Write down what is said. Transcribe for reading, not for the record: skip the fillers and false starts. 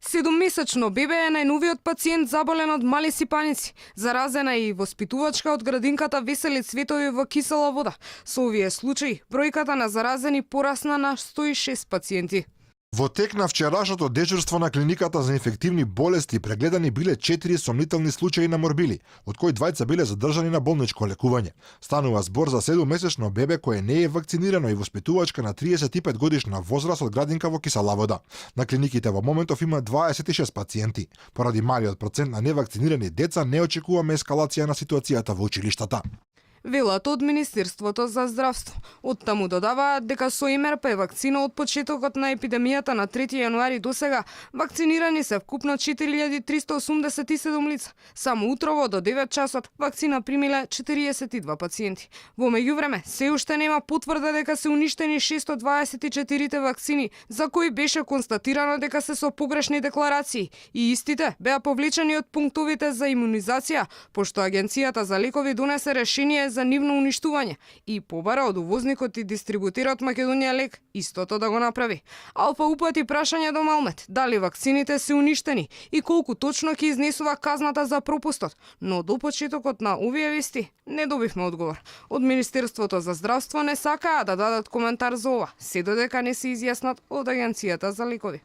7-месечно бебе е најновиот пациент заболен од мали сипаници. Заразена е и воспитувачка од градинката Весели цветови во Кисела Вода. Со овие случаи, бројката на заразени порасна на 106 пациенти. Во тек на вчерашното дежурство на клиниката за инфективни болести прегледани биле 4 сомнителни случаи на морбили, од кои двајца биле задржани на болничко лекување. Станува збор за 7-месечно бебе кое не е вакцинирано и воспитувачка на 35 годишна возраст од градинка во Кисела Вода. На клиниките во моментов има 26 пациенти. Поради малиот процент на невакцинирани деца не очекуваме ескалација на ситуацијата во училиштата. Велат од Министерството за здравство. Оттаму додаваат дека со МРП вакцина од почетокот на епидемијата на 3 јануари до сега вакцинирани се вкупно 4387 лица. Само утрово до 9 часот вакцина примиле 42 пациенти. Во меѓувреме, се уште нема потврда дека се уништени 624 вакцини, за кои беше констатирано дека се со погрешни декларации и истите беа повлечени од пунктовите за имунизација, пошто Агенцијата за лекови донесе решение за нивно уништување и побара од увозникот и дистрибутерот Македонија Лек истото да го направи. Алфа упати прашање до Малмет дали вакцините се уништени и колку точно ќе изнесува казната за пропустот, но до почетокот на овие вести не добивме одговор. Од Министерството за здравство не сакаа да дадат коментар за ова, се додека не се изјаснат од Агенцијата за лекови.